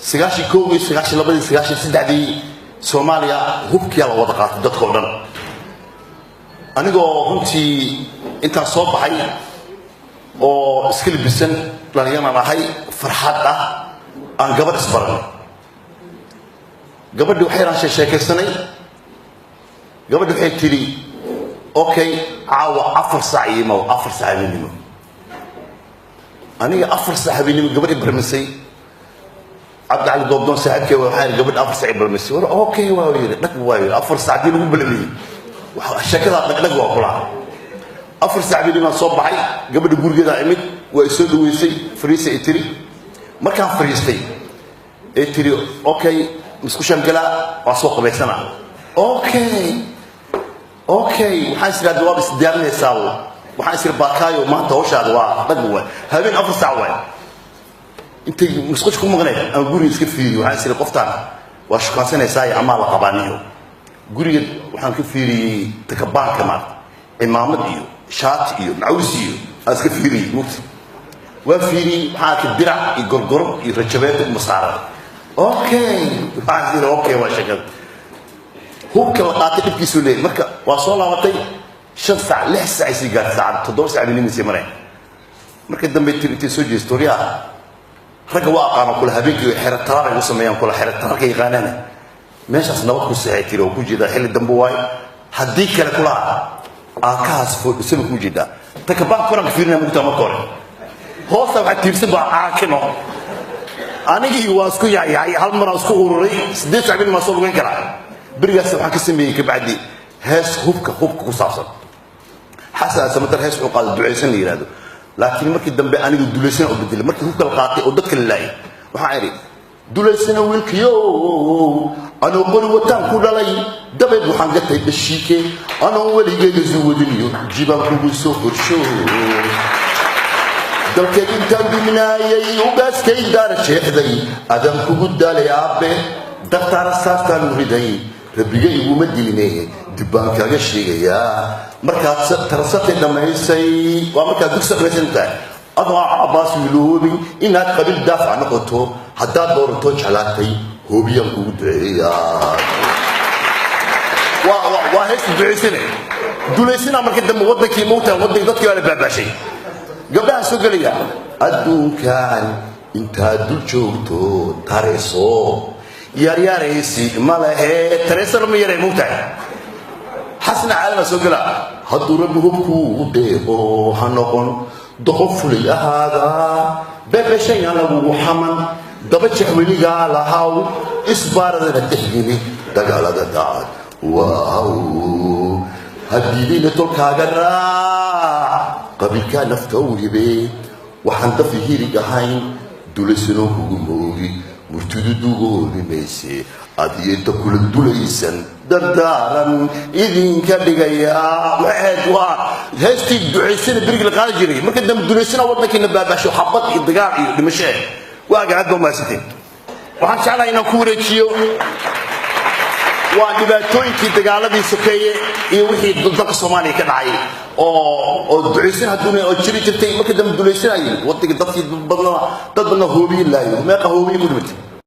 91-dii, 92-dii, 93-dii Soomaaliya hubkiyaa la wada qaatay dadkao dhan. Anigoo runtii intaan soo baxay oo iska libisan, dhalinyaran ahay, farxad ah, aan gabadh isbaranay. Gabadhii waxay raan sheekaysanay. Gabadhi waxay tidhi, "Okay, caawa 4 saac iimow, 4 saac habeenimo." Aniga 4 saac habeenimo gabadh i barmisay, Cabdicali Goobdoon saaxiibkay, waxaa yidhi, "Gabadh 4 saac i barmisay." "War okay," waa yidhi, "dhag," waa yidhi. 4 saac haddii lagu balamiyey, sheekadaa dhagdhag waa kulaa. 4 saac habeenimo soo baxay, gabadha gurigeedaa imid, waa i soo dhaweysay. "Fariisa," i tiri. Markaan fariistay ee tiri, "Okay, musqushaan galaa, waa soo qabaysanaa." Okay, waxaan is idhahda, waaba isdiyaarinaysaa. Waxaan is idhi, "Baakaayo, maanta hawshaada waa dhag waay, habeen 4 saac waay." Intay musqusha ku maqneed aan guriga iska fiiriyo. Waxaan is idhi, "Qoftaan waa shukaansanaysaa amaa la qabaaniyo." Guriga waxaan ka fiiriyey takabaanka, maarta, cimaamad iyo shaati iyo macawis iyo aan iska fiiriyey mugta. Waa fiiriyey, waxaan arkay dirac iyo gorgoro iyo rajabeeto uma saaran. Okay, waxaan is idhi, "Okay, waa sheekada hubka la qaatay dhibkiisuu leeyahy." Marka waa soo laabatay 5 saac, 6 saac ay sii gaartay, saacad 7 saac bay nimisii mareen. Marka dambe tiri, intay soo jeesto, "Waryaa, ragga waa aqaano kula habeenkii xero talaal ay u sameeyaan, kula xero talaalka yaqaanaana meeshaas nabad ku seexay," tiri, "oo ku jeedaa xilli dambe waayo. Haddii kale kula aakahaas foodhisaba ku jeedaa takabaan koranka fiirinaya mugtaa." Marka hore hoosta waxaa tiirsan baa caakino. Anigii waa isku yaayay, hal maraan isku ururay. 8 saac bin maa soo lugeyn karaa? Berigaas waxaan ka sameeyey kabacdi hees hubka ku saabsan. Xasan Samatar hees wuxuu qaaday Ducaysan la yidhahdo, laakiin markii dambe anigu Dulaysana u bedelay. Markii hubka la qaatay oo dadka la laayay, waxaan idhi, "Dulaysana wiilkiyo anoo qori wataan ku dhalay, dabeed waxaan gatay dhashiike, anoo weligeyga suwadiniyo jibaan kugu soo korsho, dalkeed intaan duminaayay, ugaaskay daara jeexday, adaan kugu daalay aabe, dartaara saastaan u riday, rabbiga iguma diline, dib baan kaaga sheegayaa. Markaad tarasatay dhammaysay, waa markaad dugsi dhammaysan tahay, adoo cabaas wiiloobin inaad qabiil daafac noqoto, haddaad doorato jeclaatay, hoobiyaan kugu duceeyaa." Waa heesta Ducaysane. Dulaysana markii dambe waddankii mowta, waddankii dadkii baa la baabaashay. Gabdhaha soo gelaya, "Adduunkan intaad dul joogto tareyso, yaaryaaraysi ma lehe." Tareysana ma yaray mogtahay. Xasna caalama soo gela, "Hadduu Rabbi hubkuu deeqo, ha noqon doqon fulay ahaada, beebeshayaan lagugu xaman, daba jex weligaa lahaw, isbaaradana tixgeli, dagaalada dacad waaw, haddiidayna tolkaaga raac, qabiilkaa nafta u hibe, waxaan dafi hirig ahayn, dulaysanoo kugu moogi, murtidu dugoobi mayse, adiyo inta kula dulaysan dardaaran idinka dhigayaa." Waxay ahayd waa heestii Ducaysana berigi la qaadi jiray. Marka dambe Dulaysana waddankiina baabaasho, xabad iyo dagaal iyo dhimasho. Waa gacad baa mahadsantiin. Waxaan jeclahay inaan ku wareejiyo waa dhibaatooyinkii dagaaladii sokeeye iyo wixii dalka Soomaaliya ka dhacay oo ducaysan hadduuna oo jiri jirtay. Marka dambe dulaysanayay waddanka dadkii badnaa, dad badnaa hoobiye laayo. Meeqa hoobiye ku dhimatay?